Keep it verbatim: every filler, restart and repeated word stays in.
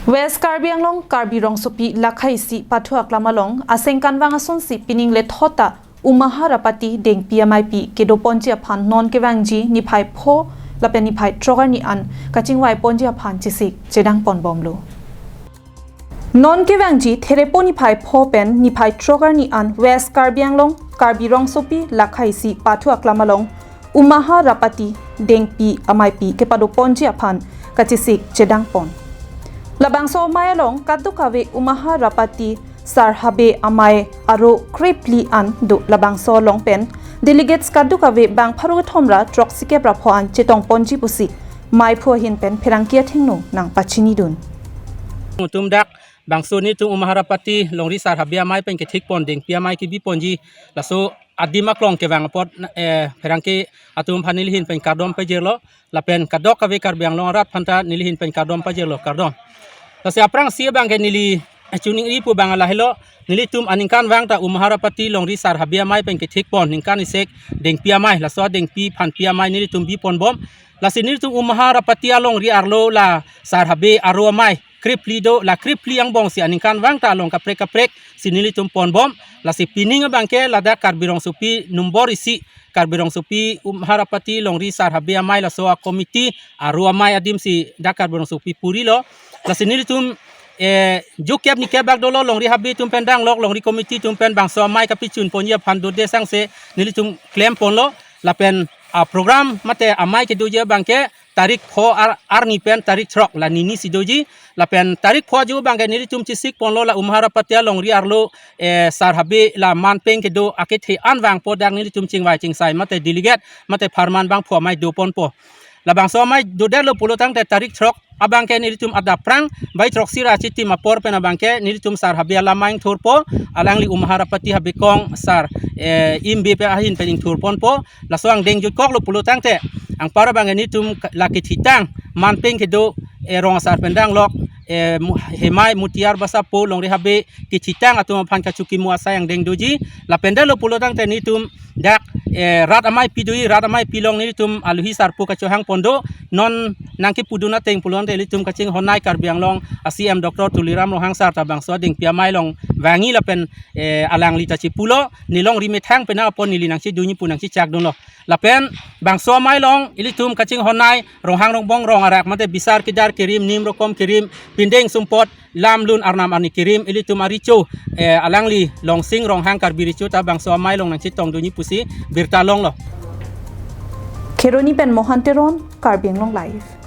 West Karbi Anglong Karbi Rongsopi Lakha isi Pathu Aklam along asengkanvang asonsi pining lethota Umaha Rapati Dengpi ameipi kedoponji aphan non kevangji niphai pho lapen niphai throk arni an kachingvaiponji aphan chesik chedangponbomlo. Non kevangji Therepo niphai pho pen niphai throk arni an West Karbi Anglong Karbi Rongsopi Lakha isi Pathu Aklam along Umaha Rapati Dengpi ameipi kepadoponji aphan kachesik chedangpon. Labangso amei along kadokave Umaha Rapati Sar Habe amei aro krephli an do. Labangso along pen delegates kadokave bang pharo kethom ra throksikep ra pho an chetongponji pusi meiphu ahin pen pherangke athengno nangpachinidun. Nelitum dak bangso nelitum Umaha Rapati longri Sar Habe amei pen kethikpon Dengpi amei kebiponji laso adim aklong kevang apot, eh, pherangke atum aphan neli ahin pen kardom pajirlo, lapen kadokave Karbi Anglong arat aphanta neli ahin pen kardom pajirlo, kardom. Lasi aphrangsi abangke neli, eh, chuningri pu abang lahelo, nelitum aningkanvang ta Umaha Rapati longri Sar Habe amei pen kethikpon ningkan isek Dengpi amei, laso Dengpi phanpi amei nelitum biponbom. Lasi nelitum Umaha Rapati alongri arlo la Sar Habe aro amei krephli do, la krephli angbongsi aningkanvang ta along kaprek kaprek si nelitum ponbom. Lasi pining abangke ladak Karbi Rongsopi nombor isi, Karbi Rongsopi Umaha Rapati longri Sar Habe amei laso a-committee aro amei adimsi dak Karbi Rongsopi purilo. Lasi nelitum, eh, jukep nikep bak dolo, longri habe atum pen danglok, longri committee atum pen bangso amei kapachunponji aphan dode sangse nelitum klemponlo. Lapen a-program mate amei kedoji abangke tarik pho ar, arni pen tarik throk, la nini si doji. Lapen tarik pho ajo abangke nelitum chesikponlo la Umaha Rapati alongri arlo, eh, Sar Habe la manpeng kedo akethe an vangpo, dak nelitum chingvai chingsai mate delegate mate pharman bangphu amei doponpo. Labangso amei dodetlo pulo tangte tarik throk abangke nelitum adap aphrang bai throksi ra chitim apor pen abangke nelitum Sar Habe alam ingthurpo, alangli Umaha Rapati Habe kong Sar, eh, Imbe pen ahin pen ingthurponpo. Laso angdeng jutkoklo pulo tangte anpar abangke nelitum ka-, la kethitang manpeng kedo, eh, rong asar pen danglok, eh, Mu-, Hemai Mutiar Basapo longri habe kethitang atum aphan kachukimo asai angdeng doji. Lapen detlo pulo tangte nelitum dak, eh, rat ameipi doji, rat ameipi along nelitum aluhi sarpo kachohangpon do. Non nangkepudun ateng pulo tangte nelitum kachinghonnei Karbi Anglong a-C M Doctor Tuliram Ronghang sir ta bangso Dengpi amei along vangji lapen, eh, alangli ta chepulo, ne longri methang penang apot neli nangchedunji pu nangchechakdunlo. Lapen bangso amei along ilitum kachinghonnei Ronghang Rongbong rong arak mate bisar kidar kerim, nim rokom kerim, pindeng sumpot, lam lun arnam arni kerim, ilitum arecho, eh, alangli Longsing Ronghang Karbi Recho ta bangso amei along nangchetongdunji pusi birta longlo. Kheroni pen Mohan Teron, Karbi Anglong Live.